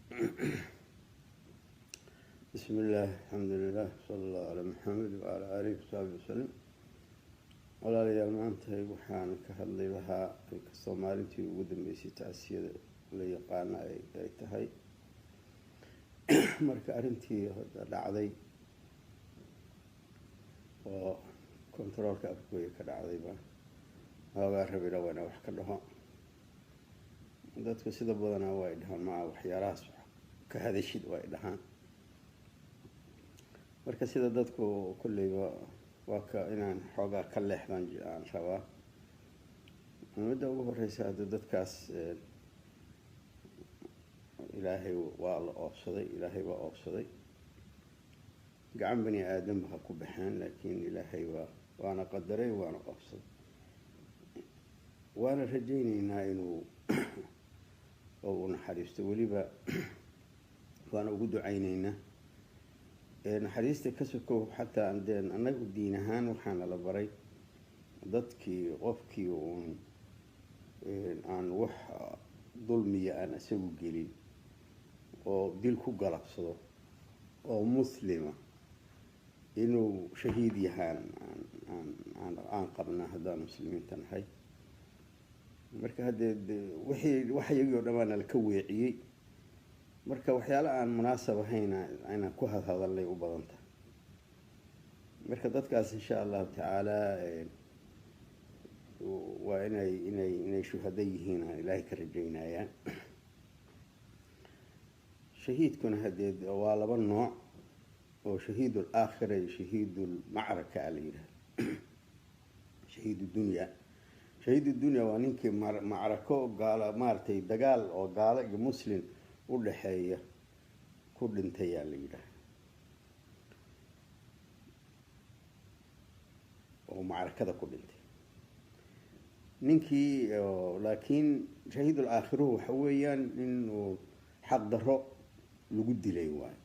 بسم الله، الحمد لله، صلى الله على محمد وعلى آله وصحبه وسلم. Walaalayaal, maanta waxaan ka hadli lahaa, inkastoo maalintii ugu dambeysay tacsiyada la yaqaana ay tahay, marka arrintii hadda dhacday oo kontaroolka Afgooye ka dhacdayba hoogaa rabila waa wax ka dhaho. Dadku sida badanaa way dhahaan, maa waxyaalahaas ka hadashid way dhahaan. Marka sida dadku kolleyba waa ka inaan xoogaa ka leexdan aan rabaa. Midda ugu horeysa, hadda dadkaas Ilaahay waa la oobsaday, Ilaahay waa oobsaday. Gacan bani aadamba ha ku baxeen, laakiin Ilaahay waa waana qadaray, waana oobsaday, waana rajayneynaa inuu oo uu naxariisto. Weliba waana ugu ducayneynaa naxariista ka sokow. Xataa deen annagu diin ahaan waxaana la baray dadkii qofkii uun aan wax dulmiya aan isagu gelin oo dil ku galabsado oo muslima inuu shahiid yahaan aan aan qabnaa haddaan muslimiinta nahay. Marka haddee wixii wax iyagii o dhan baana laka weeciyey. Marka waxyaala aan munaasab ahayn inaan ku hadhadalnay u badan tahay. Marka dadkaas, insha Allahu tacaala, waa inay shuhado yihiin aan Ilaahay ka rajaynayaan. Shahiidkuna haddee waa laba nooc oo shahiid alaakhira iyo shahiid lmacraka a la yidhahdo. Shahiid dunya, shahiid dunya waa ninkii macrako gaalo, maaragtay, dagaal oo gaalo iyo muslim u dhexeeya ku dhintayaa la yidhaahda, oo macrakada ku dhintay ninkii. Laakiin shahiidul aakhiruhu waxa weeyaan inuu xaq daro lagu dilay, waayo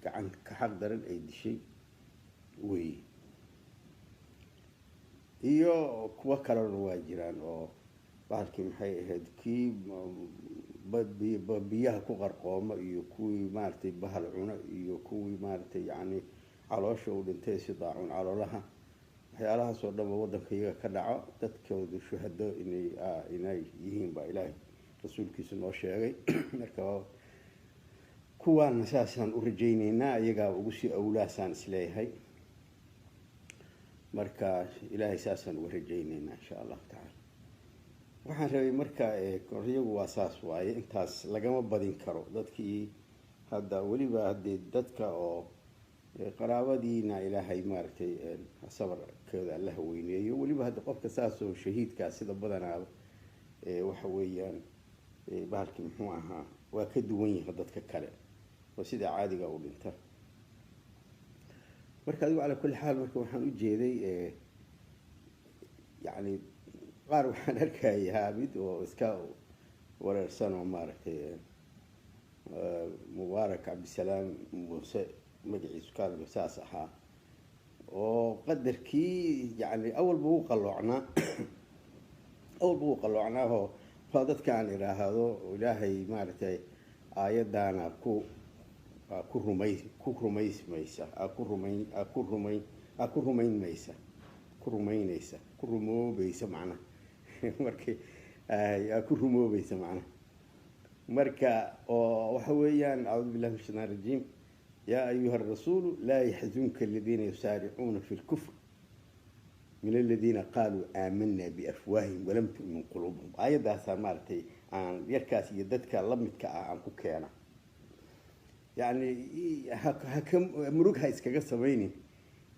gacan ka xaq daran ay dishay wey. Iyo kuwo kalena waa jiraan oo bahalkii maxay ahayd, kii biyaha ku qarqooma iyo kuwii, maaragtay, bahal cuno iyo kuwii, maaragtay, yacni caloosha uu dhintay si daacun caloolaha. Waxyaalahaas oo dhanba waddanka iyaga ka dhaco, dadkoodu shuhado inay yihiin baa Ilaahay rasuulkiisu noo sheegay. Marka kuwaana saasaan u rajayneynaa, iyagaa ugu sii awlaasaan isleeyahay. Marka Ilaahay saasaan uga rajayneynaa, insha Allahu tacaala. Waxaan rabay marka, iyagu waa saas waaye, intaas lagama badin karo. Dadkii hadda weliba haddii dadka oo qaraabadiina Ilaahay, maaragtay, sabarkooda Allaha weyneeyo. Weliba hadda qofka saasoo shahiidkaa sida badanaaba waxa weeyaan bahalkii muxuu ahaa, waa ka duwan yahay dadka kale oo sida caadiga u dhinta. Marka adigu calaa kulli xaal, marka waxaan ujeeday, yacni, qaar waxaan arkayaa mid oo iska wareersan oo, maaragtay, Mubaarak Cabdisalaam Muuse magaciisu kaalga saas ahaa, oo qadarkii, yacni, awalba wuu qalloocnaa, awalba wuu qalloocnaahoo waa dadkaan idhaahdo Ilaahay, maaragtay, aayaddaana ku rumay ku rumaysmaysa ku rumayn ku rumayn ku rumaynmaysa ku rumaynaysa ku rumoobaysa macnaha. Markii ku rumoobaysa macnaha, marka oo waxa weeyaan: acuudu billahi min shaytaan rajiim, yaa ayuha arasuulu laa yaxzunka aladiina yusaaricuuna fi lkufr min aladiina qaaluu aamanaa biafwaahihim walam tu'min quluubuhum. Aayaddaasaa, maaragtay, aan yarkaas iyo dadka la midka ah aan ku keena, yacni, haka murug ha iskaga samaynin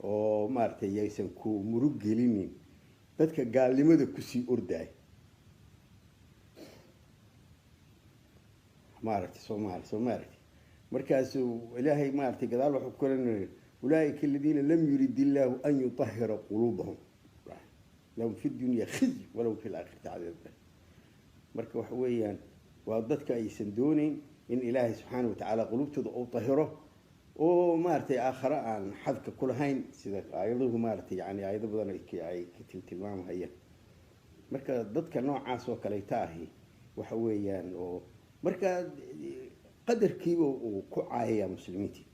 oo, maaragtay, yaysan ku murug gelinin dadka gaalnimada kusii ordaay, maaragtay, Soomaali soo maaragtay. Markaasuu Ilaahay, maaragtay, gadaal wuxuu ku koranaya: ulaaika aladiina lam yurid illaahu an yutahira quluubahum, lahum fi dunya khizy walahum fi laakhirati cadaab. Marka waxa weeyaan waa dadka aysan dooneyn in Ilaahay subxaana watacaala quluubtooda uu tahiro oo, maaragtay, aakhare aan xadka ku lahayn, sida aayaduhu, maaragtay, yani aayado badan ay ka tiltilmaamahayaan. Marka dadka noocaas oo kaleeta ahi waxa weeyaan oo marka Qadarkiiba uu ku caayayaa muslimiintii,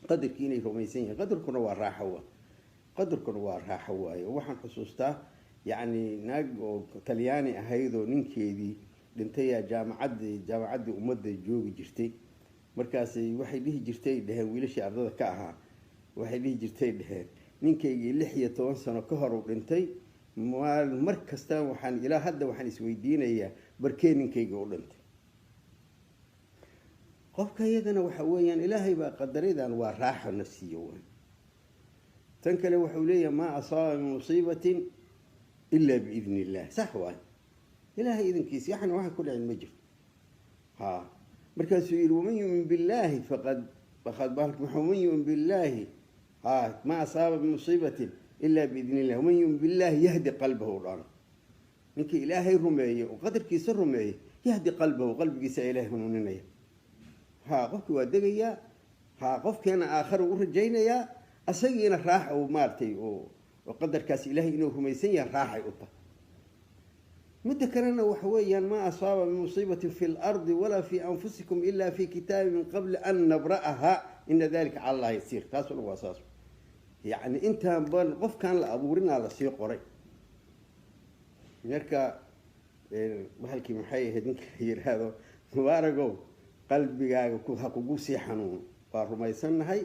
qadarkii inay rumaysan yihiin. Qadarkuna waa raaxo wa, qadarkuna waa raaxo waaye. Waxaan xusuustaa yacni naag oo Talyaani ahayd oo ninkeedii dhintayaa jaamacaddii ummadda joogi jirtay. Markaasay waxay dhihi jirtay, dheheen wiilashii ardada ka ahaa, waxay dhihi jirtay, dheheen, ninkaygii 16 sano ka hor uu dhintay. Mar kasta waxaan ilaa hadda waxaan isweydiinayaa barkee ninkayga u dhintay. Qofka iyagana waxa weeyaan Ilaahay baa qadaridan, waa raaxo nafsiya waay. Tan kale wuxuu leeyahay maa asaaba min musiibatin ila biidni illah. Sax waay, Ilaahay idinkiisa yaxna waxaan ku dhicin ma jirto. Ha, markaasuu yihi waman yumin billahi faqad waman yumin billahi, ha, maa asaaba min musiibatin ila biidni illah waman yumin billahi yahdi qalbahu dhana. Ninkii Ilaahay rumeeyey oo qadarkiisa rumeeyey, yahdi qalbahu, qalbigiisa Ilaahay hanuuninaya. Ha, qofkii waa degayaa. Ha, qofkeena aakhara u rajaynayaa, asagiina raaxa uu maaratay oo qadarkaas Ilaahay inuu rumaysan yahay raaxay u tahay. Midda kalena waxa weeyaan maa asaaba min musiibatin fi lardi walaa fi anfusikum ila fi kitaabin min qabli an nabra'aha ina dalika cala Allahi yasiir. Taasuna waa saas, yacni intaan ban qofkan la abuurinaa lasii qoray. Marka bahalkii maxay ahayd, ninka la yiraahdo Mubaaragow, qalbigaaga ha kugu sii xanuuno. Waa rumaysannahay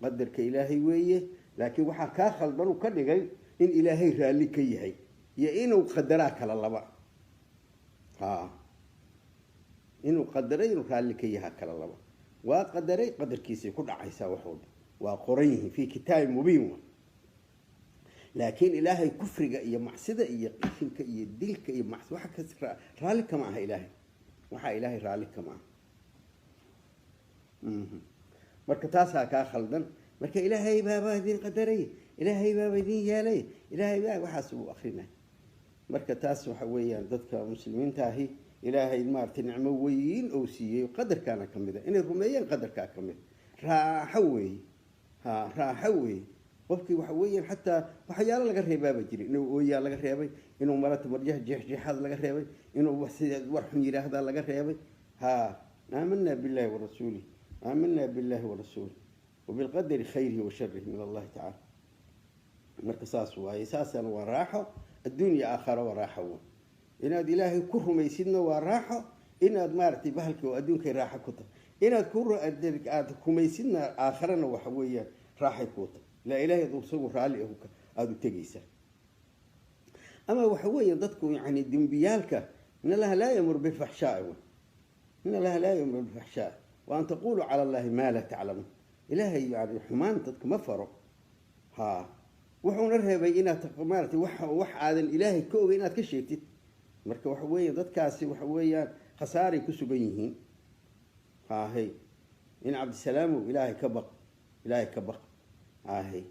qadarka Ilaahay weeye, laakiin waxaa kaa khaldan uu ka dhigay in Ilaahay raalli ka yahay iyo inuu qadaraa kala laba. Ha, inuu qadaray, inuu raalli ka yahaa kala laba. Waa qadaray, qadarkiisay ku dhacaysaa, wax walba waa qoran yihiin fi kitaabin mubiin wa. Laakiin Ilaahay kufriga iyo macsida iyo qashinka iyo dilka iyo waxa kas raalli kama aha. Ilaahay waxaa Ilaahay raalli kama aha. Marka taasaa kaa khaldan. Marka Ilaahay baaba idin qadaray, Ilaahay baaba idin yeelay, Ilaahay baa waxaas uu akrinay. Marka taas waxa weeyaan dadka muslimiinta ahi Ilaahay maaratay nicmo weyn oo siiyey, qadarkaana ka mid a inay rumeeyeen, qadarkaa ka mid raaxo weeye. Ha, raaxo weeye. Qofkii waxa weeyaan xataa waxyaalo laga reebaaba jiray, inuu ooyaa laga reebay, inuu marata maryaha jeexjeexaad laga reebay, inuu sida war xun yidhaahdaa laga reebay. Ha, aamanaa billahi warasuulih, aamanaa billahi warasuulih wabilqadari khayrihi wa sharihi min Allahi tacala. Marka saas waaye, saasana waa raaxo adduunya, aakhara waa raaxo wa. Inaad Ilaahay ku rumaysidna waa raaxo, inaad maaragtay bahalkii oo adduunkay raaxo ku tahay, inaad ku aada rumaysidna aakharana waxa weeyaan raaxay kuu tahay. Laa Ilahay isagu raalli aada u tegaysaa. Ama waxa weeya dadku yani dembiyaalka, in Allaha laa yamur bilfaxshaai wa in Allaha laa yamur bilfaxshaa wa an taquluu cala Allahi maa laa taclamuun. Ilaahay yani xumaan dadka ma faro. Ha, wuxuuna reebay inaad maaratay wax aadan Ilaahay ka ogay inaad ka sheegtid. Marka waxa weeya dadkaasi waxa weeyaan khasaaray ku sugan yihiin. Hahay, in Cabdisalaamow, Ilaahay ka baq, Ilaahay ka baq. Hahay,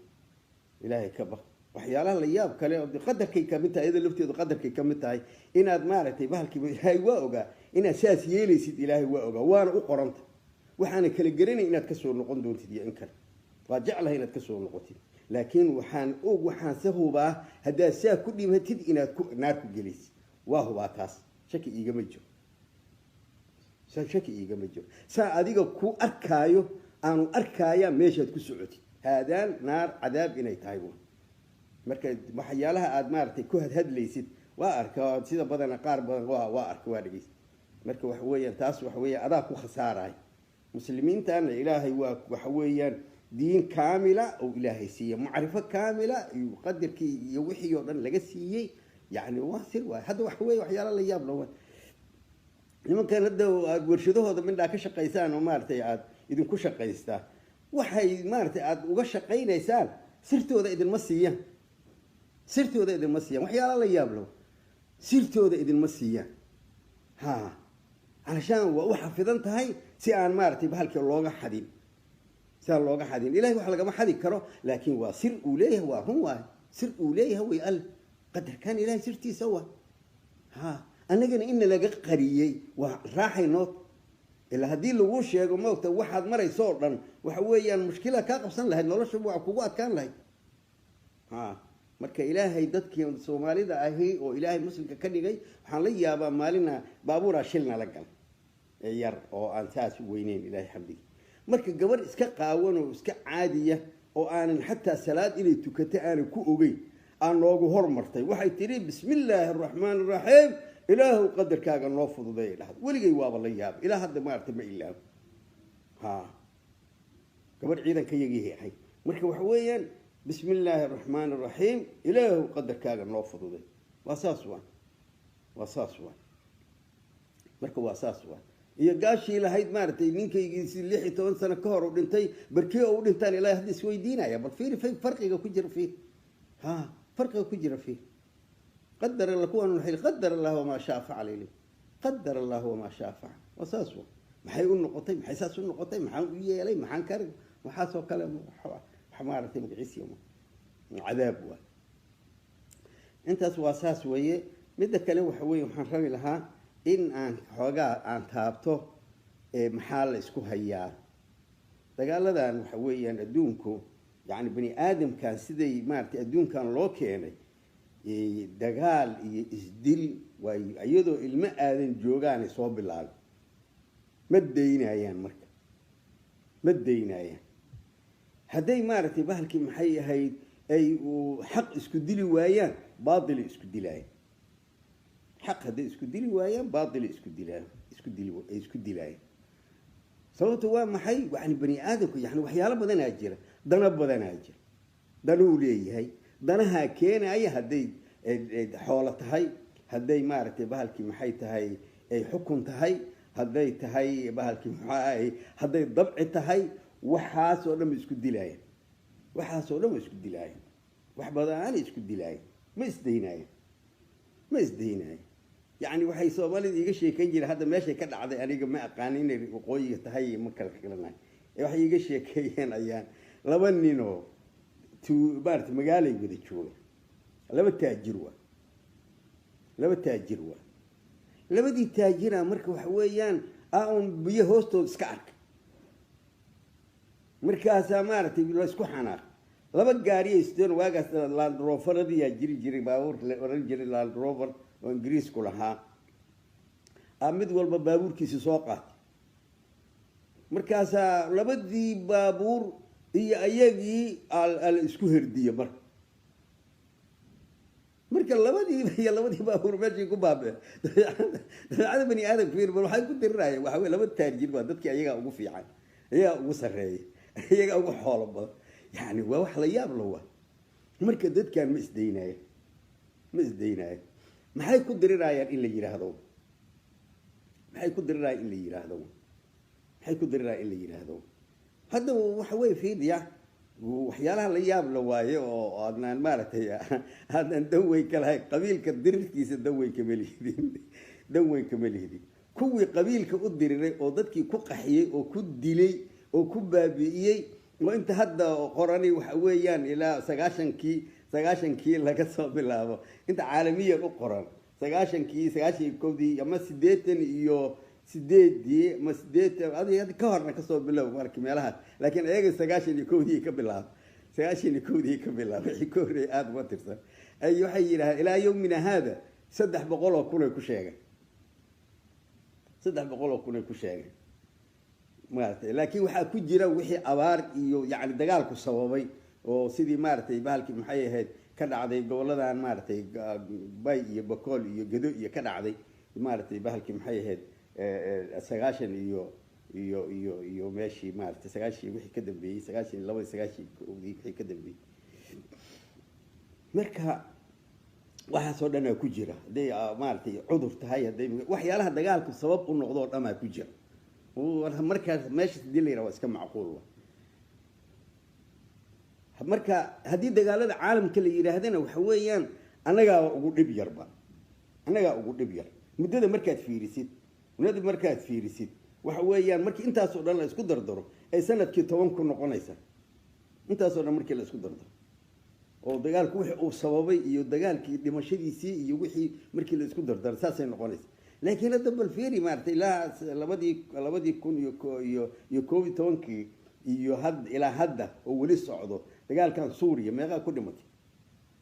Ilaahay ka baq. Waxyaalaha la yaab kale oo qadarkay kamid tahay, iyada lafteedu qadarkay kamid tahay, inaad maaragtay bahalkiiba Ilaahay waa ogaa inaad saas yeelaysid. Ilaahay waa ogaa, waana u qoranta. Waxaana kala garanay inaad kasoo noqon doontid iyo in kale. Waa jeclahay inaad kasoo noqotid, laakiin waxaan og, waxaan se hubaa haddaad saa ku dhimatid inaad ku naar ku gelaysid. Waa hubaa taas, shaki iigama jiro, shaki iigama jiro. Saa adiga ku arkaayo aanu arkaaya meeshaad ku socotid, haadaan naar cadaab inay tahay. Marka waxyaalaha aada maaragtay ku hadhadlaysid waa arka, sida badana qaar badan waa arka, waa dhegeysta. Marka waxa weeyaan taas waxa weeyaan adaa ku khasaaraay. Muslimiintana Ilaahay waa waxa weeyaan diin kaamila oo Ilaahay siiyey, macrifo kaamila iyo qadarkii iyo wixii oo dhan laga siiyey. Yacni waa sir waay. Hadda waxa weeye waxyaala la yaab la nimankan hadda aada warshadahooda mindhaa ka shaqaysaan oo maaragtay aada idinku shaqaystaa, waxay maaragtay aada uga shaqaynaysaan sirtooda idinma siiyaan, sirtooda idinma siiyaan. Waxyaala la yaab lo, sirtooda idinma siiyaan. Ha, calashaan waa u xafidan tahay si aan maaragtay bahalkii looga xadin, si aan looga xadin. Ilahay wax lagama xadi karo, laakiin waa sir uu leeyahay, waa run waay, sir uu leeyahay way. Alle qadarkan Ilahay sirtiisa waa. Ha, annagana ina laga qariyey waa raaxay nood. Ilaa haddii laguu sheego, maogta waxaad marayso oo dhan waxa weeyaan mushkila kaa qabsan lahayd, nolosha waa kugu adkaan lahayd. Ha, marka Ilaahay dadkii Soomaalida ahi oo Ilaahay muslimka ka dhigay, waxaan la yaabaa maalina baabuuraa shilna la galay. Yar oo aan saas u weyneyn, Ilaahay xamdigi. Marka gabar iska qaawan oo iska caadiya oo aanan xataa salaad inay tukato aanan ku ogeyn aan noogu hormartay, waxay tidhi: "Bismi illaahi araxmaan araxiim, Ilaahu qadarkaaga noo fududeey," dhahda. Weligay waaba la yaaba, ilaa hadda maaragtay ma ilaabo. Ha, gabar ciidanka yagii ahayd. Marka waxa weeyaan: "Bismi illaahi araxmaan araxiim, Ilaahu qadarkaaga noo fududay." Waa saas waa, waa saas waa. Marka waa saas waa. Iyo gaashii lahayd maaragtay ninkaygiisi 16 sano ka hor u dhintay, barkii oo u dhintaan ilaa hadda isweydiinaya. Bal fiiri farqiga ku jira, fiir ha, farqiga ku jira fiir. Qadar Alla kuwan waxay qadar Allah wamaa shaa facal ili qadar Allah wamaa shaa facal. Waa saas wa. Maxay u noqotay? Maxay saas u noqotay? Maxaan u yeelay? Maxaan kar waxaasoo kale wax maaragtay magaciisiya cadaab waa. Intaas waa saas weeye. Midda kale waxa weeye, waxaan rabi lahaa in aan xoogaa aan taabto maxaa la isku hayaa dagaaladan. Waxa weeyaan adduunku, yani bani aadamkan siday maaragtay adduunkan loo keenay dagaal iyo isdil waay, iyadoo ilmo aadan joogaanay soo bilaabay. Ma daynayaan, marka ma daynayaan. Hadday maaragtay bahalkii maxay ahayd ay xaq isku dili waayaan, baatilay isku dilaayaan. Xaq hadday isku dili waayaan, baatilay isku dilaan, isku dili ay isku dilaayaan. Sababta waa maxay? Yani bani aadamku, yani waxyaalo badanaa jira, dano badanaa jira, danuu leeyahay, danahaa keenaya. Hadday xoolo tahay, hadday maaragtay bahalkii maxay tahay ay xukun tahay, hadday tahay bahalkii maxaa, hadday dabci tahay, waxaas oo dhan ba isku dilaayaan. Waxaas oo dhan ba isku dilaayaan, wax badanaanay isku dilaayaan. Ma isdaynaayaan, ma isdaynaayaan. Yani waxay Soomaalida iiga sheekan jireen, hadda meeshay ka dhacday aniga ma aqaan, inay waqooyiga tahay ma kala garanayo, waxay iiga sheekeeyeen ayaan laba ninoo tu maarata magaalay wada jooga, laba taajir waa, laba taajir waa. Labadii taajira marka waxa weeyaan un biyo hoostooda iska arkay. Markaasaa maaragtay la isku xanaaq. Laba gaariyay sideen waagaas, Land Roveradiyaa jiri jiray, baabuur la oran jiray Land Rover oo Ingiriisku lahaa. A mid walba baabuurkiisi soo qaatay. Markaasaa labadii baabuur iyo ayagii ala isku herdiye. Marka labadiiba iyo labadii baabuur meeshii ku baabee. Dabeecada bani aadamka fiir bal, waxay ku dirirayeen waxa wey laba taajir waa dadkii, ayagaa ugu fiican, ayagaa ugu sarreeya, iyagaa ugu xoolo badan. Yani waa wax la yaab la waa. Marka dadkan ma isdaynaayo, ma isdaynaayo. Maxay ku dirirayaan in la yidhaahdo? Maxay ku dirirayaan in la yidhaahdo? Maxay ku dirirayaan in la yidhaahdo? Hadda waxa wey, fiiriya, waxyaalaha la yaab la waaye oo aadnaan maaragtay aadnaan dan weyn ka lahayn. Qabiilka dirirkiisa dan weyn kama lihidin, dan weyn kama lihidin. Kuwii qabiilka u diriray oo dadkii ku qaxiyey oo ku dilay oo ku baabi'iyey oo inta hadda qorani waxa weeyaan ilaa 90kii laga soo bilaabo, inta caalamiyan u qoran 90kii, 91dii ama 88dii ama 80 adi ka horna kasoo bilow marka meelahaas, laakiin iyaga 91dii ka bilaab, 91dii ka bilaab, wixii ka horreeyay aada uma tirsan. Ay waxay yidhahdeen ilaa yawmina haada 300,000 ay ku sheegeen, 300,000 ay ku sheegeen maaragtay. Laakiin waxaa ku jira wixii abaar iyo yani dagaalku sababay oo sidii maaragtay bahalkii maxay ahayd ka dhacday goboladan maaragtay Bay iyo Bakool iyo Gedo iyo ka dhacday maaragtay bahalkii maxay ahayd 90 iyo meeshii maaragtay 90 wixii ka dambeeyey, 92dii, 91dii wixii ka dambeeyey. Marka waxaasoo dhan aa ku jira, hadday maaragtay cudur tahay, hadday waxyaalaha dagaalku sabab u noqdo oo dhan aa ku jira. Markaas meesha hadii la yiraha waa iska macquul. Marka haddii dagaalada caalamka la yidhaahdana waxa weeyaan annagaa ugu dhib yarba, annagaa ugu dhib yar. Muddada markaad fiirisid, muddada markaad fiirisid, waxa weeyaan markii intaasoo dhan la isku dardaro ay sanadkii 10 ku noqonaysa. Intaasoo dhan markii la isku dardaro oo dagaalku wixii uu sababay iyo dagaalkii dhimashadiisii iyo wixii markii la isku dardaro saasay noqonaysa. Laakiin hadda bal fiiri maaragtay ilaa 2000 iyo 11kii iyo had ilaa hadda oo weli socdo dagaalkan Suuriya, meeqaa ku dhimatay?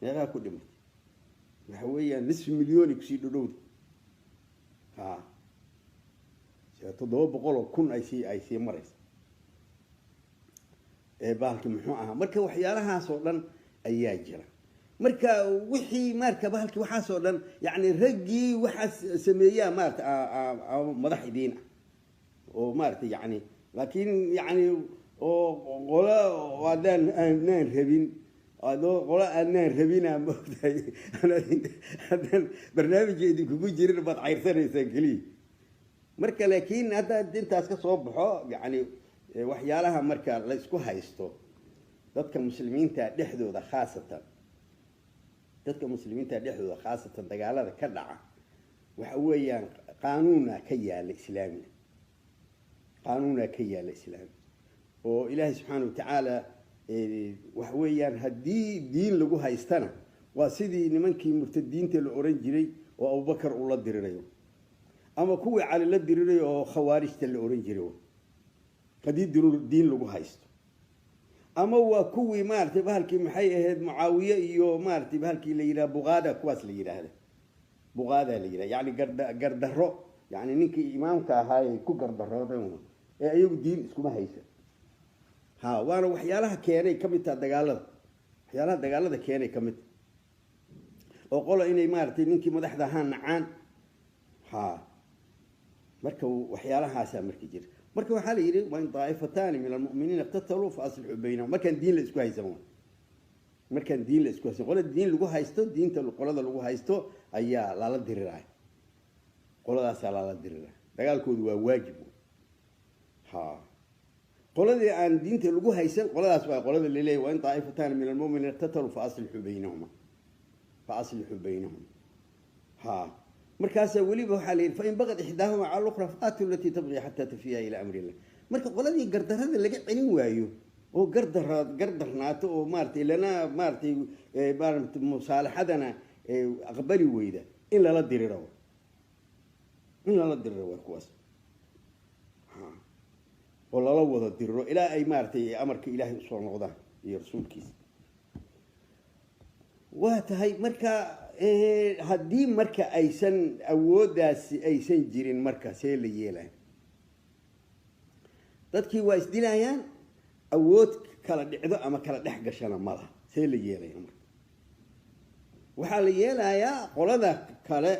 Meeqaa ku dhimatay? Waxa weeyaan nisfi milyooni kusii dhodhowda. Ha, 700,000 ay sii maraysa. Bahalki muxuu ahaa? Marka waxyaalahaas oo dhan ayaa jira. Marka wixii marka bahalki waxaas oo dhan, yani raggii waxaas sameeyaa maarata madax idiin ah oo maarata, yani laakiin yani oo qolo haddaan aanaan rabin, adoo qolo aanaan rabina maogtahay, haddaan barnaamijka idinkugu jirin baad cayrsanaysaan keliya. Marka laakiin hadda intaas ka soo baxo, yani waxyaalaha marka la isku haysto dadka muslimiinta dhexdooda, khaasatan dadka muslimiinta dhexdooda, khaasatan dagaalada ka dhaca, waxa weeyaan qaanuuna ka yaala islaami, qaanuuna ka yaala islaami oo Ilaahay subxaana watacaala. Waxa weeyaan haddii diin lagu haystana waa sidii nimankii murtadiinta la oran jiray oo Abubakar uu la dirirayo, ama kuwii Cali la dirirayo oo khawaarijta la oran jiray, haddii diin lagu haysto, ama waa kuwii maaratay bahalkii maxay ahayd, Mucaawiye iyo maaratay bahalkii la yidhaha buqaada, kuwaas la yidhaahda buqaada la yidhaha, yani gardarro, yani ninkii imaamka ahaayay ku gardarroodeen ee iyagu diin iskuma haysa. Ha, waana waxyaalaha keenay kamid taha dagaalada, waxyaalaha dagaalada keenay kamid taha oo qola inay maaratay ninkii madaxda ahaa nacaan. Ha, marka waxyaalahaasaa marka jira. Marka waxaa la yidhi: wain daaifataani min almu'miniina iqtataluu fa aslixuu baynahum. Markaan diin la isku haysan wa, markaan diin la isku haysan, qolada diin lagu haysto, diinta qolada lagu haysto ayaa lala diriraya, qoladaasaa lala diriraya, dagaalkoodu waa waajib. Ha, qoladii aan diinta lagu haysan, qoladaas waa qolada laleeyahy: wain daaifataani min almu'miniina iqtataluu fa aslixuu baynahuma, fa aslixuu baynahuma. Ha, markaasaa weliba waxaa la yidhi: fain bagad ixdaahuma cala lukhra faqaatilu alatii tabqi xataa tafiya ilaa amri illah. Marka qoladii gardarrada laga celin waayo oo gardara gardarnaato oo maaratay lana maaratay maarata musaalaxadana aqbali weyda, in lala diriro, in lala diriro waa kuwaas oo lala wada diriro ilaa ay maaratay amarka Ilaahay usoo noqdaan iyo rasuulkiisa. Waa tahay. Marka haddii marka aysan awooddaasi aysan jirin, marka see la yeelaya? Dadkii waa isdilayaan, awood kala dhicdo ama kala dhex gashana mala, see la yeelaya? Marka waxaa la yeelayaa qolada kale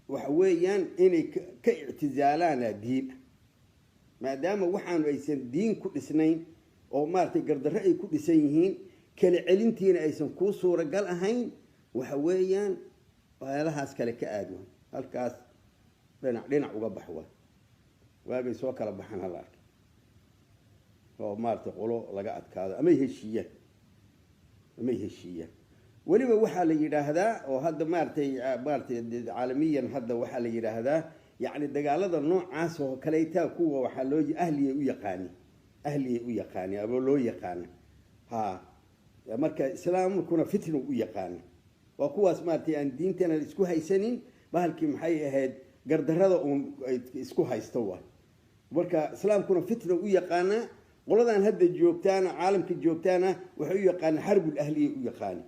waxa weeyaan inay ka ictizaalaana diin, maadaama waxaanu aysan diin ku dhisnayn oo maaratay gardarro ay ku dhisan yihiin, kala celintiina aysan kuu suuragal ahayn. Waxa weeyaan meelahaas kale ka aad wa, halkaas dhinac dhinac uga bax wa, waagay soo kala baxan hala arkay oo maaratay qolo laga adkaado amay heshiiyaan, amay heshiiyaan. Weliba waxaa la yidhaahdaa oo hadda maaratay caalamiyan hadda waxaa la yidhaahdaa, yacni dagaalada noocaas oo kaleytaa kuwa waxaa loo ahliyay u yaqaani, ahliyay u yaqaani ama loo yaqaana. Ha, marka islaamkuna fitna u yaqaana waa kuwaas maaratay aan diintana isku haysanin, bahalkii maxay ahayd, gardarrada uun isku haysto waay. Marka islaamkuna fitna u yaqaanaa, qoladan hadda joogtaana, caalamka joogtaana, waxay u yaqaana xarbul ahliya u yaqaani.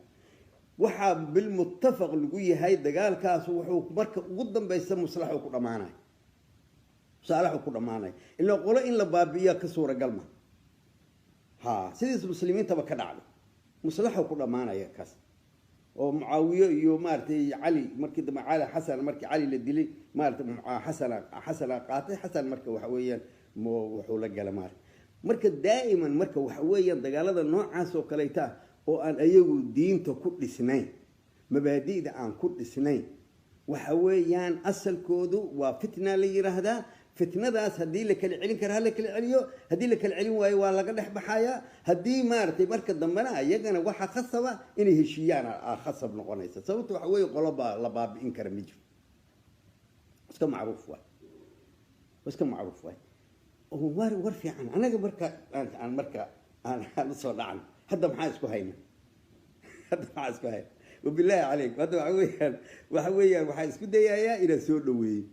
Waxaa bilmuttafaq lagu yahay dagaalkaas wuxuu marka ugu dambaysa muslaxu ku dhamaanay, musaalaxu ku dhamaanay, ilaa qolo in la baabi'iya ka suuragal ma ha. Sidiis muslimiintaba ka dhacday, muslaxu ku dhamaanaya kaas oo Mucaawiye iyo maaratay Cali markii dambe, Cali Xasan, markii Cali la dilay maaratay Xasana, Xasana qaatay Xasan. Marka waxa weeyaan wuxuu la gala maarata. Marka daa'iman marka waxa weeyaan dagaalada noocaas oo kaleyta oo aan ayagu diinta ku dhisnayn, mabaadi'da aan ku dhisnayn, waxa weeyaan asalkoodu waa fitna la yiraahdaa. Fitnadaas haddii la kala celin kara hala kala celiyo, haddii la kala celin waayo waa laga dhex baxayaa. Haddii maaratay marka dambena iyagana waxaa khasaba inay heshiiyaan, khasab noqonaysa. Sababta waxa weeye qolo baa la baabi'in kara ma jiro, iska macruuf waay, iska macruuf waay. War war fiican. Anaga marka aan marka aan usoo dhacno hadda maxaa isku hayna? Hadda maxaa isku hayna? Wabilaahi calayk, hadda waxa weeyaan waxaan isku dayayaa inaan soo dhaweeyo,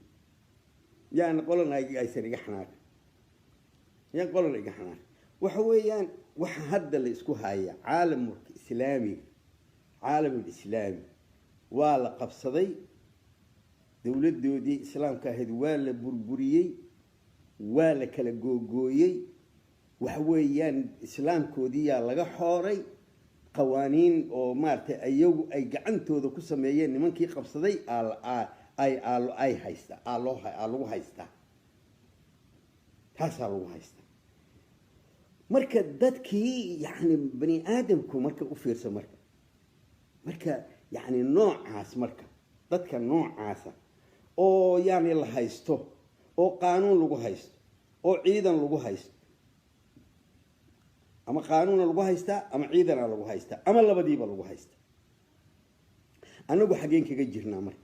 yaan qolana aysan iga xanaaqin, yaan qolana iga xanaaqin. Waxa weeyaan waxa hadda la isku haya caalamka islaamiga, caalamul islaami waa la qabsaday, dowladoodii islaamka ahayd waa la burburiyey. Waa la kala googooyey. Waxa weeyaan islaamkoodiiyaa laga xooray. Qawaaniin oo maaragtay iyagu ay gacantooda ku sameeyeen nimankii qabsaday ay ay haysta aa loo aa lagu haystaa, taasaa lagu haystaa. Marka dadkii, yacni bani aadamku marka u fiirsa, marka yacni noocaas, marka dadka noocaasa oo yacni la haysto, oo qaanuun lagu haysto, oo ciidan lagu haysto, ama qaanuuna lagu haystaa ama ciidana lagu haystaa ama labadiiba lagu haystaa, annagu xaggeen kaga jirnaa? Marka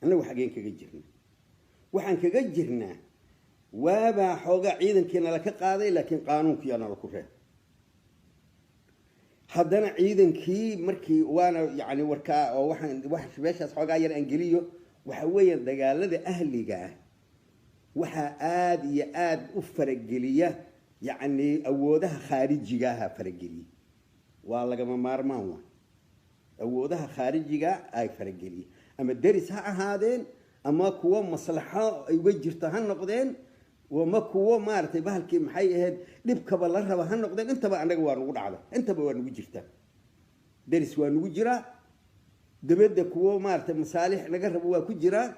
annagu xaggeen kaga jirnaa? Waxaan kaga jirnaa waabaa xoogaa ciidankiina laka qaaday, laakiin qaanuunkiiyaana laku reeb. Haddana ciidankii markii waana yani warkaa oo waxaan wax meeshaas xoogaa yar aan geliyo, waxa weeya dagaalada ahliga ah waxaa aada iyo aada u farageliya, yacni awoodaha khaarijiga aha farageliya. Waa lagama maarmaan. Waa awoodaha khaarijiga ay farageliya, ama deris ha ahaadeen, ama kuwo maslaxo ay uga jirto ha noqdeen, ama kuwo maaragtay bahalkii maxay ahayd dhibkaba la raba ha noqdeen. Intaba annaga waa nagu dhacda, intaba waa nagu jirtaa. Deris waa nagu jiraa, dabadda kuwo maaragtay masaalix laga rabo waa ku jiraa,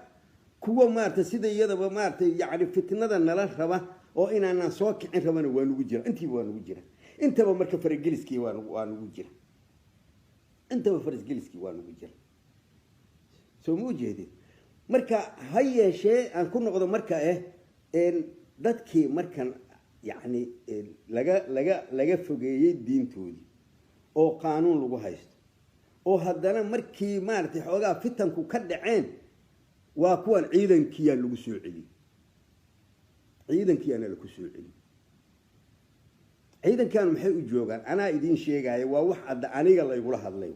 kuwo maaragtay sida iyadaba maaragtay yacni fitnada nala raba oo inaanaan soo kicin rabana waa nagu jira. Intiiba waa nagu jira. Intaba marka farageliskii waa nagu jira. Intaba farageliskii waa nagu jira. Soo ma ujeedin? Marka ha yeeshee aan ku noqdo marka dadkii markan yacni laga fogeeyey diintoodii oo qaanuun lagu haysto, oo haddana markii maaragtay xoogaa fitanku ka dhaceen, waa kuwan ciidankiyaa lagu soo celiyey, ciidankiyaana laku soo celiyey. Ciidankan maxay u joogaan? Anaa idiin sheegaya. Waa wax adda aniga laygula hadlay,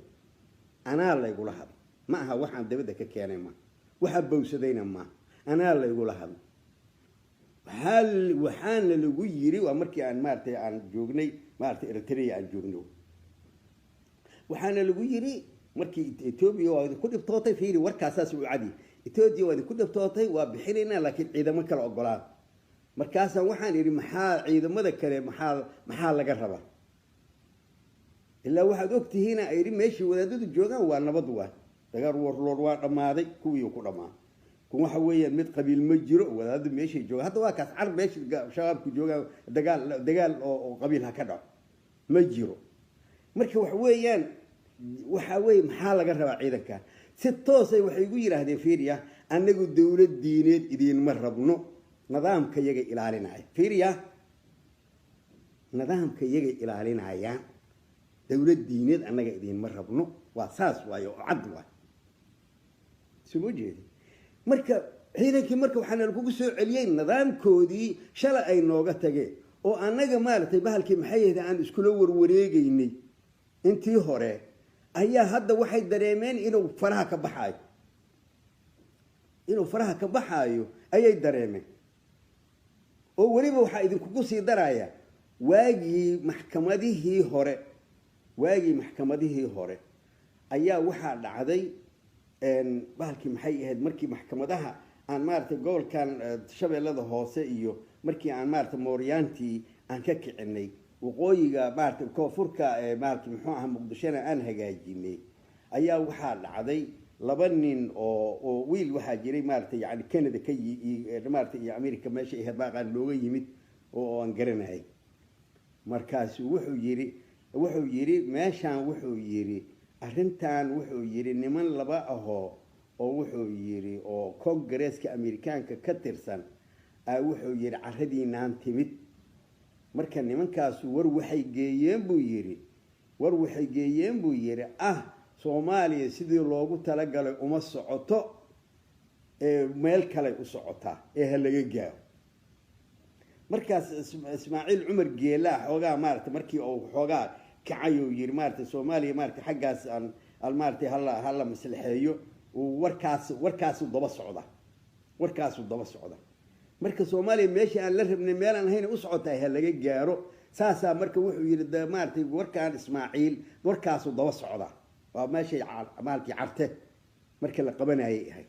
anaa laygula hadlay. Ma aha waxaan dabadda ka keenay, maaha waxaa bowsadayna, maaha, anaa laygula hadlay. Waxaana lagu yiri, waa markii aan maaratay aan joognay maaratay Eritrea aan joognay, waxaana lagu yiri markii Etoobiya waa idinku dhibtootay. Fiiri, warkaasaas u cadi: Etoobiya waa idinku dhibtootay, waa bixinaynaa, laakiin ciidamo kale ogolaada. Markaasaan waxaan idhi, maxaa ciidamada kale maxaa laga rabaa? Ilaa waxaad ogtihiina idhi meeshii wadaadadu joogaan waa nabad, waa dagaal warloor waa dhammaaday, kuwii ku dhammaaday. Kun waxa weeyaan mid qabiil ma jiro wadaadadu meeshay joogaan. Hadda waa kaas car meesha shabaabku joogaan, dagaal oo qabiil ha ka dhaco ma jiro. Marka waxa weeyaan, waxa weeye, maxaa laga rabaa ciidanka? Si toosay waxay igu yidhaahdeen, fiiriya, annagu dawlad diineed idiinma rabno, nidaamka yaga ilaalinaya. Fiiriya, nidaamka yaga ilaalinayaan, dawlad diineed annaga idiinma rabno. Waa saas waayo oo cad waay. Suma jeedi? Marka ciidankii marka waxaana lagugu soo celiyey nidaamkoodii shalay ay nooga tageen, oo annaga maaragtay bahalkii maxay ahayd aan iskula warwareegeynay intii hore, ayaa hadda waxay dareemeen inuu faraha ka baxaayo, inuu faraha ka baxaayo ayay dareemeen. Oo weliba waxaa idinkugu sii daraya, waagii maxkamadihii hore ayaa waxaa dhacday bahalkii maxay ahayd, markii maxkamadaha aan maaragtay gobolkan Shabeellada Hoose iyo markii aan maaragtay mooryaantii aan ka kicinay waqooyiga, maaragtay koonfurka, maaragtay muxuu ahaa, Muqdishona aan hagaajinay, ayaa waxaa dhacday laba nin oo wiil waxaa jiray maaragtay yani Canada ka maaragtay iyo America meesha ahayd baaqaan looga yimid oo aan garanayay. Markaasu wuxuu yidhi meeshaan, wuxuu yidhi arrintan, wuxuu yidhi niman laba ahoo oo wuxuu yidhi oo Congareeska Amerikaanka ka tirsan a wuxuu yidhi carradiinaan timid. Marka nimankaasu war waxay geeyeen buu yidhi, war waxay geeyeen buu yidhi, ah, Soomaaliya sidii loogu talagalay uma socoto ee meel kaley u socotaa ee ha laga gaaro. Markaas Ismaaciil Cumar Geelaa xoogaa maaragtay markii uu xoogaa kacay uu yidhi maaragtay Soomaaliya maaragtay xaggaas aan maaragtay hala maslaxeeyo, uu warkaasu daba socda, warkaasuu daba socda. Marka Soomaaliya meesha aan la rabnay meelaan ahayn u socotaa, ha laga gaaro saasaa. Marka wuxuu yidhi maaragtay warkaan Ismaaciil warkaasuu daba socda. Waa meeshay maalkii Carte marka la qabanayay ahayd,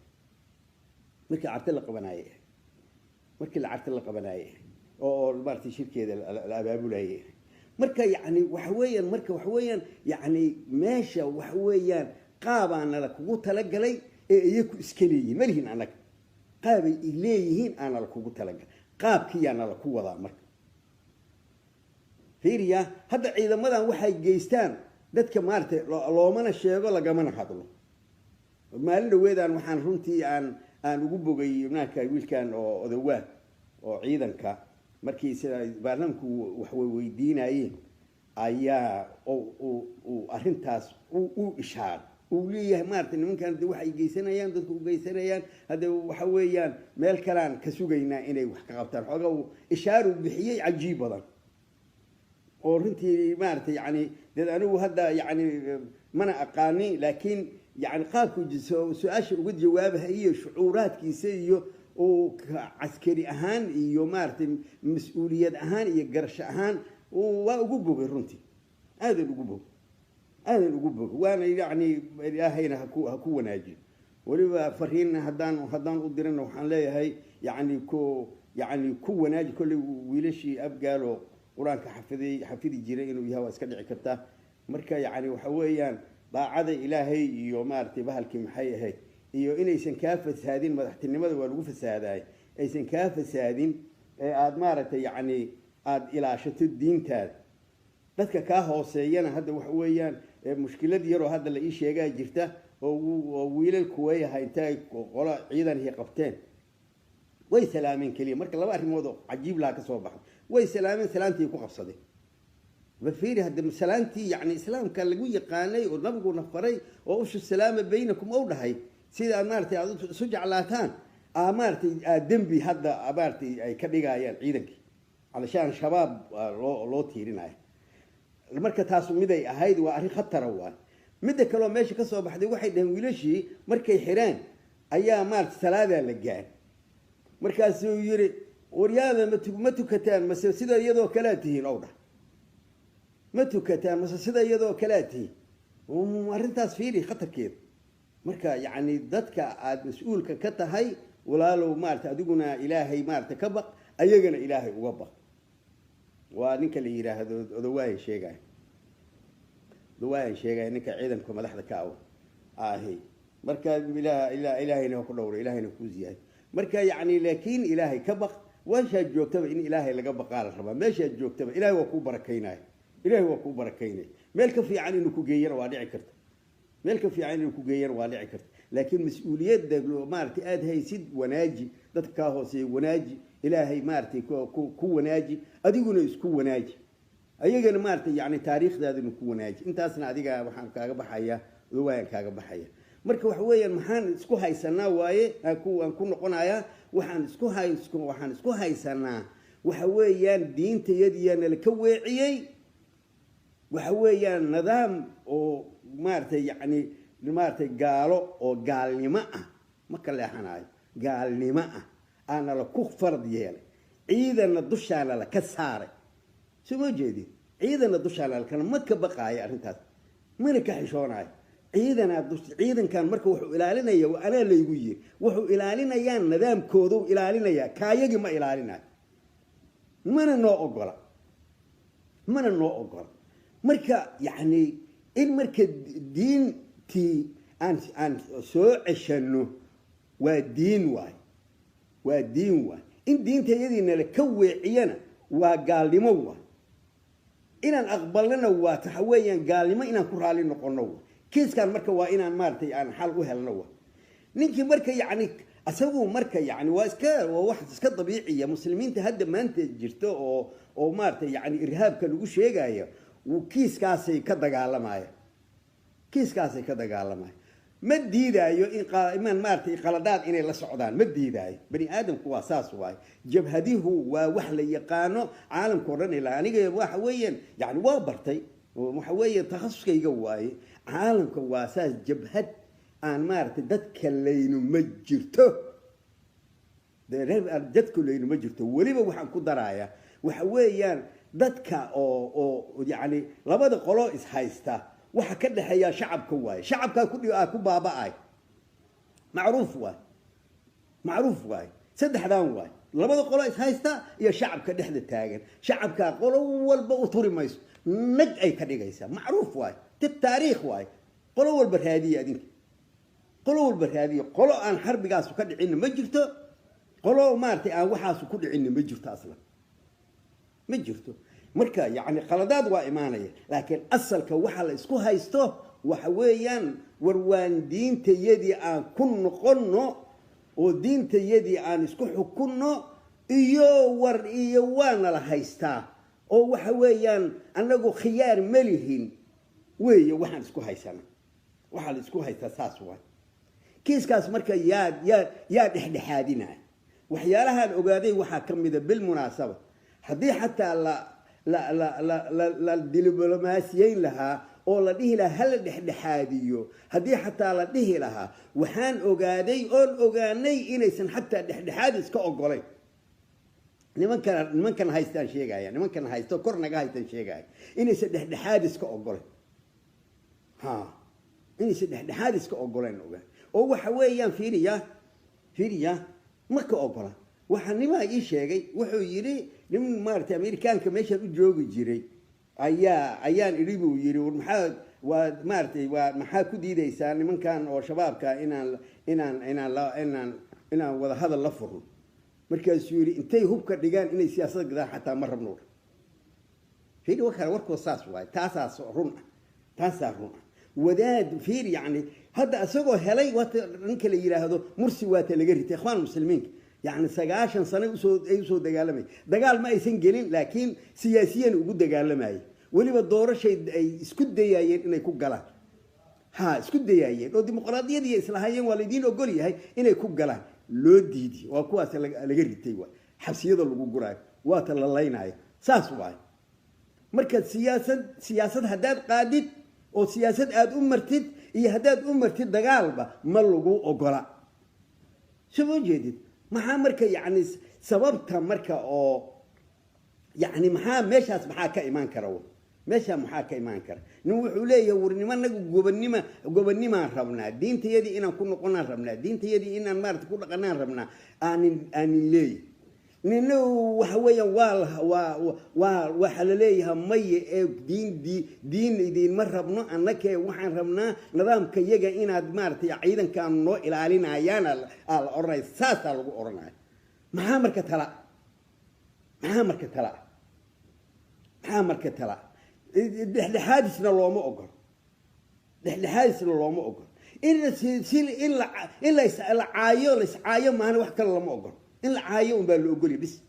markii Carte la qabanayay ahayd. Markii lacagta la qabanayay oo maaragtay shirkeeda la abaabulayay. Marka yacni waxa weeyaan, marka waxa weeyaan yacni meesha waxa weeyaan qaabaana la kugu talagalay ee iyaku iska leeyihiin, ma lihin annaga. Qaabay i leeyihiin aana la kugu talagalay, qaabkiyaana la ku wadaa. Marka fiiriya, hadda ciidamadan waxay geystaan dadka maaragtay loomana sheego, lagamana hadlo. Maalin dhaweedaan waxaan runtii aan ugu bogay naanka wiilkan oo odawaa oo ciidanka, markii sida baarlamaanku wax weydiinayeen ayaa uu arrintaas u ishaaray, uu leeyahay maaragtay nimankan de waxay geysanayaan, dadku u geysanayaan, hadde waxa weeyaan meel kalean ka sugaynaa inay wax ka qabtaan. Xoogaa uu ishaar uu bixiyey cajiib badan oo runtii maaragtay yani dee anigu hadda yani mana aqaani, laakiin yani qaabku su-aasha uga jawaabaha iyo shucuuraadkiisa iyo uu caskari ahaan iyo maaragtay mas-uuliyad ahaan iyo garasho ahaan waa ugu bogay runtii, aadan ugu bogay, aadan ugu bogay. Waana yacni ilaahayna haku wanaajiyo. Weliba fariinna haddaan u dirana waxaan leeyahay yacni ku wanaaji. Kolley wiilashii Abgaalo Qur-aanka xafidi jiray inuu yahay waa iska dhici kartaa. Marka yacni waxa weeyaan daacada Ilaahay iyo maaragtay bahalkii maxay ahayd iyo inaysan kaa fasaadin madaxtinimada, waa lagu fasaadaay, aysan kaa fasaadin ee aada maaragtay yacni aada ilaashato diintaada. Dadka kaa hooseeyana hadda waxa weeyaan mushkilad yaroo hadda la ii sheegaa jirta oo wiilal kuweyaha intay qolo ciidanhii qabteen way salaameen keliya. Marka laba arrimood oo cajiib laha ka soo baxay: way salaameen, salaantii ku qabsadeen. Ba fiiri hadda, salaantii yacni Islaamka lagu yaqaanay oo nabiguna faray oo "أفشوا السلام بينكم" ou dhahay, sida aad maaragtay aad isu jeclaataan, aa maaragtay aa dembi hadda maaragtay ay ka dhigayaan ciidankii calashaan Shabaab loo tiirinayo. Marka taasu miday ahayd, waa arrin khatara. Waay midda kaleoo meesha ka soo baxday, waxay dhaheen wiilashii markay xireen ayaa maaragtay salaadaa la gaar, markaasuu yiri: "Waryaada, ma tukataan mase sida iyadoo kalea tihiin?" Ow dhah, "Ma tukataan mase sida iyadoo kalea tihiin?" Arrintaas fiiri khatarkeeda. Marka yacni dadka aada mas-uulka ka tahay, walaalow, maarata adiguna Ilaahay maarata ka baq, ayagana Ilaahay uga baq. Waa ninka la yidhaahdo Odawaayan sheegaya, Odawaayan sheegaya, ninka ciidanka madaxda ka aw ahi. Marka Ilaahayna ha ku dhowro, Ilaahayna kuu ziyaado. Marka yacni laakiin Ilaahay ka baq meeshaad joogtaba. In Ilaahay laga baqaa la rabaa. Meeshaad joogtaba Ilahay waa kuu barakaynaya, Ilahay waa kuu barakaynaya. Meel ka fiican inuu ku geeyana waa dhici karta, meel ka fiican inuu ku geeyana waa dhici karta. Laakiin mas-uuliyadda maaragtay aada haysid wanaaji, dadka kaa hooseeya wanaaji, Ilaahay maaragtay ku wanaaji, adiguna isku wanaaji, ayagana maaragtay yani taariikhdaaduna ku wanaaji. Intaasna adiga waxaan kaaga baxaya, odawaayan kaaga baxaya. Marka waxa weeyaan maxaan isku haysanaa waaye aan ku noqonayaa, waxaan isku haysanaa waxa weeyaan diintayadiyaa nala ka weeciyey. Waxa weeyaan nidaam oo maaragtay yacni maaragtay gaalo oo gaalnimo ah, ma ka leexanayo, gaalnimo ah aana la ku farad yeelay, ciidanna dushaana la ka saaray. Soo ma jeedin? Ciidanna dushaana lakana ma ka baqaayo arrintaas, mana ka xishoonayo. Ciidanaa dus ciidankan marka wuxuu ilaalinaya, anaa laygu yiri, wuxuu ilaalinayaa nidaamkooduu ilaalinayaa, kaayagii ma ilaalinayo, mana noo ogola, mana noo ogola. Marka yacni in marka diintii aan soo ceshano waa diin waay, waa diin waay. In diinta iyadiina ka weeciyana waa gaalnimo waay, inaan aqbalnana waa taxa weeyaan gaalnimo inaan ku raali noqono waay. Kiiskan marka waa inaan maaragtay aan xal u helno waay. Ninkii marka yacni isagu marka yacni waa wax iska dabiiciya. Muslimiinta hadda maanta jirta oo maaragtay yacni irhaabka lagu sheegayo kiiskaasay ka dagaalamaya, kiiskaasay ka dagaalamaya. Ma diidaayo in imaan maaragtay qaladaad inay la socdaan, ma diidaayo. Bani aadamku waa saas waaye, jabhadihu waa wax la yaqaano caalamka o dhan. Ilaa aniga waxa weeyaan yani waa bartay, waxa weeye takhasuskayga waaye. Caalamka waa saas, jabhad aan maaragtay dadka laynu ma jirto, dadku laynu ma jirto. Weliba waxaan ku darayaa waxa weeyaan dadka oo yacni labada qolo ishaysta waxa ka dhexeeya shacabka waaye, shacabkaa ku baaba'ay. Macruuf waay, macruuf waay, saddexdan waay. Labada qolo is haysta iyo shacabka dhexda taagan, shacabka qolo walba u turi mayso, nag ay ka dhigaysaa. Macruuf waay, ti taariikh waay. Qolo walba raadiya adinka, qolo walba raadiya. Qolo aan xarbigaasu ka dhicinna ma jirto, qolo maaragtay aan waxaasu ku dhicinna ma jirto, aslan ma jirto. Marka yacni khaladaad waa imaanaya, laakiin asalka waxa la isku haysto waxa weeyaan, war waan diintayadii aan ku noqonno oo diintayadii aan isku xukunno, iyo war iyo waana la haystaa oo waxa weeyaan annagu khiyaar ma lihin weeye. Waxaan isku haysana, waxaa la isku haystaa saas waay kiiskaas. Marka yaa dhexdhexaadinaya? Waxyaalahaan ogaaday waxaa ka mida, bilmunaasaba, haddii xataa la diblomaasiyeyn lahaa oo la dhihi lahaa hala dhexdhexaadiyo, haddii xataa la dhihi lahaa, waxaan ogaaday oon ogaanay inaysan xataa dhexdhexaad iska ogolayn nimankan haystaan sheegaya, nimankan haysto kor naga haystaan sheegaya, inaysan dhexdhexaad iska ogolayn. Ha, inaysan dhexdhexaad iska ogolayn ogaan. Oo waxa weeyaan, fiiriya, fiiriya, ma ka ogola. Waxaa nimaa ii sheegay, wuxuu yidhi nin maaragtay Amerikaanka meeshaan u joogi jiray ayaan idhi, buu yidhi, war maxaa waa maaragtay, waa maxaa ku diidaysaa nimankan oo shabaabka inaan wada hadal la furno? Markaasuu yidhi, intay hubka dhigaan inay siyaasad gadaan xataa ma rabno. Fiiri, wakale warkoo saas waay. Taasaa run ah, taasaa run ah. Wadaad fiir, yacni hadda isagoo helay, waata ninka la yidhaahdo Mursi waata laga ritay. Ikhwaan Muslimiinka yacni 90 sano ay usoo dagaalamayay. Dagaal ma aysan gelin, laakiin siyaasiyan ugu dagaalamayay. Weliba doorashay ay isku dayayeen inay ku galaan, ha isku dayaayeen oo dimuqraadiyadii islahaayeen waa laydiin ogol yahay inay ku galaan, loo diidiy. Waa kuwaas laga ritay, waay xabsiyada lagu guraayo, waata la laynaayo, saas waay. Marka siyaasad haddaad qaadid oo siyaasad aada u martid iyo haddaad u martid dagaalba, ma lagu ogola. Soo ma jeedid? Maxaa marka yacni sababta marka oo yacni maxaa meeshaas maxaa ka imaan kara? Meeshaa maxaa ka imaan kara? Nin wuxuu leeyahay, war nimanagu gobanimaan rabnaa, diintayadii inaan ku noqonaan rabnaa, diintayadii inaan maarata ku dhaqanaan rabnaa, aanin leeyahay. Nina waxa weeyaan waa waxaa la leeyahay maya ee diin idiinma rabno annakee, waxaan rabnaa nidaamka yaga inaad maaragtay ciidankaan noo ilaalinayaan aa la odhanaya. Saasaa lagu odhanaya. Maxaa marka tala? Maxaa marka tala? Maxaa marka tala? Dhexdhexaadisna looma ogolo, dhexdhexaadisna looma ogolo. In la caayo, laiscaayo maana wax kale lama ogolo. In la caayo un baa la ogolya bis.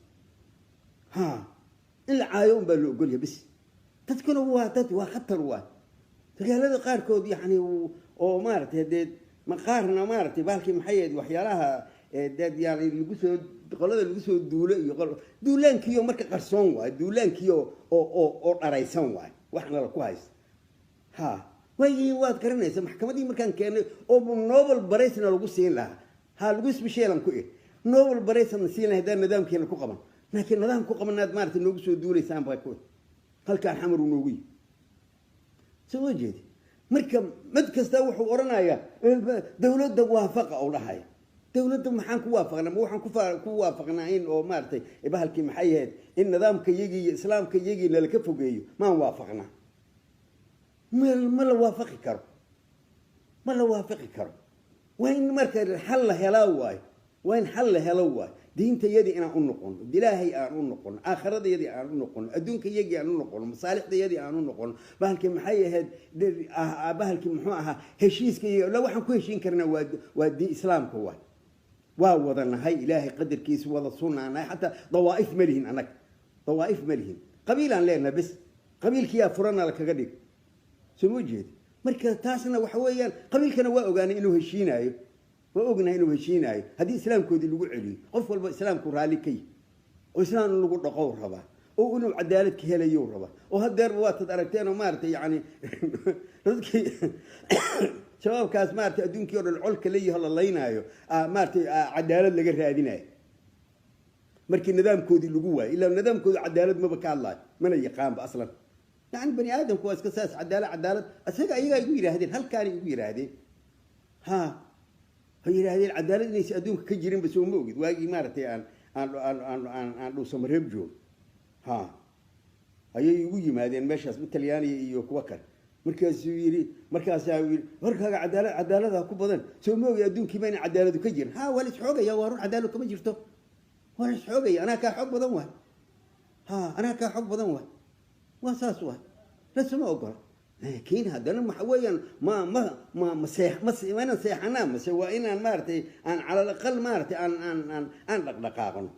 Ha, in la caayo un baa la ogolya bis. Dadkuna waa dad waa khatar, waa dagaalada qaarkood yacni oo maaragtay dee maqaarna maaragtay bahalkii maxay ahayd, waxyaalaha dad yani lagu soo qolada lagu soo duulo iyo duulaankiyo marka qarsoon waayo, duulaankiyo oo dharaysan waayo waxna la ku haysta. Ha, waagii waad garanaysa maxkamadii markaan keenay oo Nobel Prize-na lagu siin lahaa, ha lagu isbisheelan ku iri, Nobel Prize-na siin lahaa haddaan nidaamkeena ku qaban, laakiin nidaam ku qabanaad maaragtay noogu soo duulaysaan baa ku halkaan Xamar uu noogu yihi. Soo ma jeedi? Marka mid kasta wuxuu odhanayaa dawladda waafaqa u dhahaya. Dawladda maxaan ku waafaqnaa? Ma waxaan ku waafaqnaa in oo maaragtay bahalkii maxay ahayd, in nidaamka yagii iyo islaamka yagii nalaka fogeeyo? Maan waafaqnaa? Ma la waafaqi karo, ma la waafaqi karo. Waa in marka xal la helaa waayo, waa in xal la helo waayo. Diintayadii inaan u noqono, ilaahay aan u noqono, aakhiradayadii aan u noqono, adduunkayagii aan u noqono, masaalixdayadii aan u noqono, bahalkii maxay ahayd, bahalkii muxuu ahaa, heshiiskayga la waxaan ku heshiin karnaa waa diin islaamka waay. Waa wada nahay ilaahay qadarkiisa, wada sunnaanahay. Xataa dawaa'if ma lihin annaga, dawaa'if ma lihin, qabiilaan leenahay bes, qabiilkiyaa furana la kaga dhig. Soo ma jeedi? Marka taasna waxa weeyaan qabiilkana waa ogaanay inuu heshiinaayo, waa ognahay inuu heshiinaayo haddii islaamkoodii lagu celiyo. Qof walba islaamku raalli ka yihi oo islaam in lagu dhaqow rabaa oo inuu cadaalad ka helayo rabaa. Oo hadeerba waatad aragteen oo maaragtay yacni dadkii shabaabkaas maaragtay adduunkii o dhan colka la yaho la laynaayo, maaragtay cadaalad laga raadinayo markii nidaamkoodii lagu waayo. Ilaa nidaamkoodu cadaalad maba ka hadlaayo, mana yaqaanba aslan. Yani bani aadamku waa iska saas. Cadaalad, cadaalad isaga ayagaa igu yidhaahdeen, halkaanay igu yidhaahdeen. Ha, waxay yidhaahdeen cadaalad inaysa adduunka ka jirinba. Soo ma ogid waagii maaragtay aan Aan aan aan aan aan Dhuusamareeb joogo, ha, ayay igu yimaadeen meeshaas Talyaaniga iyo kuwa kale. Markaasuu yidhi, markaasaa yidhi, warkaaga cadaalad, cadaalada ku badan, soo ma ogi adduunkiiba ina cadaaladu ka jirin? Ha, waa la isxoogaya, waa run, cadaalad kama jirto, waa la isxoogaya. Anaa kaa xoog badan waay, ha, anaa kaa xoog badan waay, waa saas waay, lasuma ogola. Laakiin haddana waxa weeyaan, ma see ma waa inaan seexanaa mase waa inaan maaragtay aan calal aqal maaragtay aan dhaqdhaqaaqno?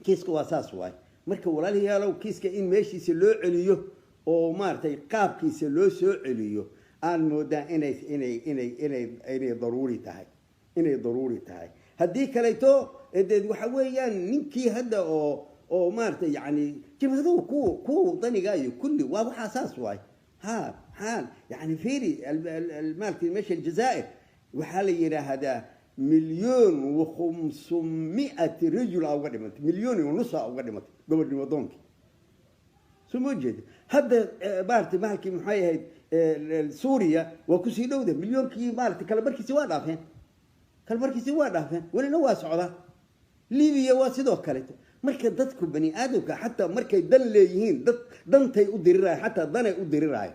Kiiska waa saas waay. Marka walaalayaalow, kiiska in meeshiisa loo celiyo oo maaragtay qaabkiisa loo soo celiyo aan moodaa inay daruuri tahay, inay daruuri tahay. Haddii kaleeto dee waxa weeyaan ninkii hadda oo maaragtay yani jabhaduhu kuwa wadaniga iyo kulli waa waxaa saas waay. Ha, maxaa yani, fiiri maaragtay meesha Aljazaa'ir waxaa la yidhaahdaa 1,500,000 rajul aa uga dhimatay, 1.5 milyan aa uga dhimatay gobonnimo doonkii, soo ma jeeda? Hadda maaragtay mahalkii maxay ahayd, Suuriya waa kusii dhowda milyoonkii, maaragtay kala barkiisi waa dhaafeen, kala barkiisi waa dhaafeen, welina waa socdaa. Libiya waa sidoo kaleeto. Marka dadku bani aadamka xataa markay dan leeyihiin, dad dantay u diriraayo, xataa danay u diriraayo,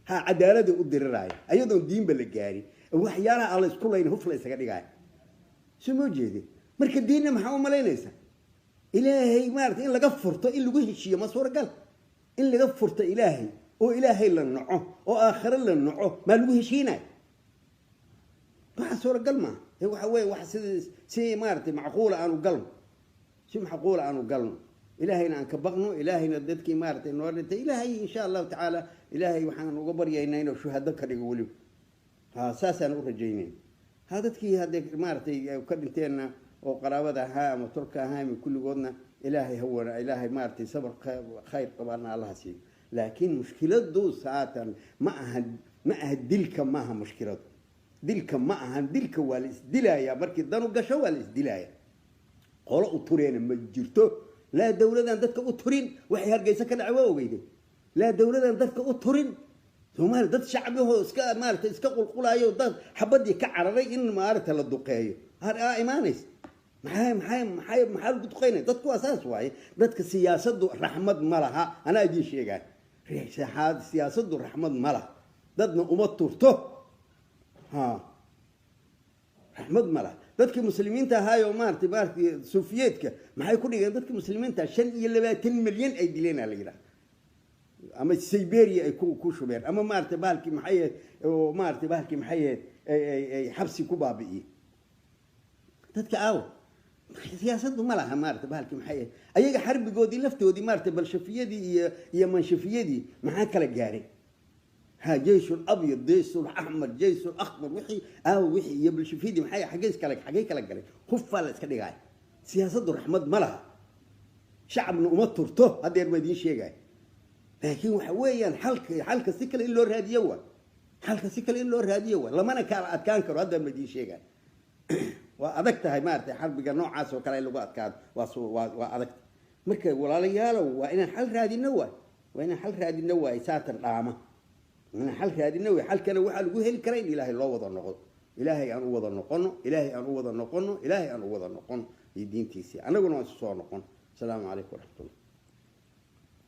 ha, cadaaladay u diriraayo, ayadoon diinba la gaarin, waxyaalaha aan la isku layn huf la isaga dhigaayo, soo ma jeedin? Marka diinna maxaa u malaynaysa? Ilaahay maaragtay in laga furto in lagu heshiiyo ma suuragal? In laga furto Ilaahay oo Ilaahay la naco oo aakhare la naco maa lagu heshiinayo? Waxa suuragal maaha. Waxa weeye wax sida si maaragtay macquula aanu galno, si macquula aanu galno, Ilaahayna aan ka baqno. Ilaahayna dadkii maaragtay noo dhintay, Ilaahay insha Allahu tacaala, Ilaahay waxaan uga baryaynaa inuu shuhado ka dhigo weliba, ha, saasaan u rajaynayna. Ha, dadkii hadday maaragtay ka dhinteenna oo qaraabada ahaa ama tolka ahaa ama kulligoodna, Ilaahay hawana, Ilaahay maaragtay sabar khayr qabaana Allaha siiyo. Laakiin mushkiladu saatan ma aha, ma aha dilka, maaha mushkiladu dilka, ma ahan dilka. Waa la isdilayaa markii danu gasho, waa la isdilayaa. Qolo u tureena ma jirto, laa dawladan dadka u turin. Waxay Hargeysa ka dhacay waa ogeyday. Laa dawladan dadka u turin, Soomaaliya dad shacbihoo iska maaragtay iska qulqulaayo, dad xabadii ka cararay in maaragta la duqeeyo aa imaanaysa. Maxay maxay maxay maxaa lagu duqeynaya dadku? Waa saas waaye. Dadka siyaasaddu raxmad ma laha, anaa idiin sheegaya, siyaasaddu raxmad ma laha, dadna uma turto, ha, raxmad ma laha. Dadkii muslimiinta ahaayoo maaragtay Sofiyeedka maxay ku dhigeen dadkii muslimiinta? 25 milyan ay dileen aa la yidhaha, ama Siberia ay ku shubeen, ama maaragtay bahalkii maxay ahayd, oo maaragtay bahalkii maxay ahayd, ay xabsi ku baabi'iyeen dadka. Aawo siyaasaddu ma laha maaragtay bahalkii maxay ahayd, ayaga xarbigoodii laftoodii maaragtay balshafiyadii iyo manshafiyadii maxaa kala gaaray? Ha, jeysh abyad, jeysh axmar, jeysh akhdar, wixii aawo? Wixii iyo balshafiyadii maxay xaggay iskala xaggay kala galay? Hufaa la iska dhigaya. Siyaasaddu raxmad ma laha, shacabna uma turto, haddeer baa idiin sheegaya. Laakiin waxa weeyaan xalka si kale in loo raadiyo waa, xalka si kale in loo raadiyo waa, lamana kala adkaan karo. Haddaan ba idiin sheegaya, waa adag tahay maaragtay xarbiga noocaas oo kale in lagu adkaado, waa adag. Marka walaalayaalow, waa inaan xal raadino waay, waa inaan xal raadino waay, saatan dhaama inaan xal raadino waay. Xalkana waxaa lagu heli karaa in Ilaahay loo wada noqdo. Ilaahay aan u wada noqono, Ilaahay aan u wada noqono, Ilaahay aan u wada noqono iyo diintiisii, annaguna waan isu soo noqon. Asalaamu calaykum waraxmatullah.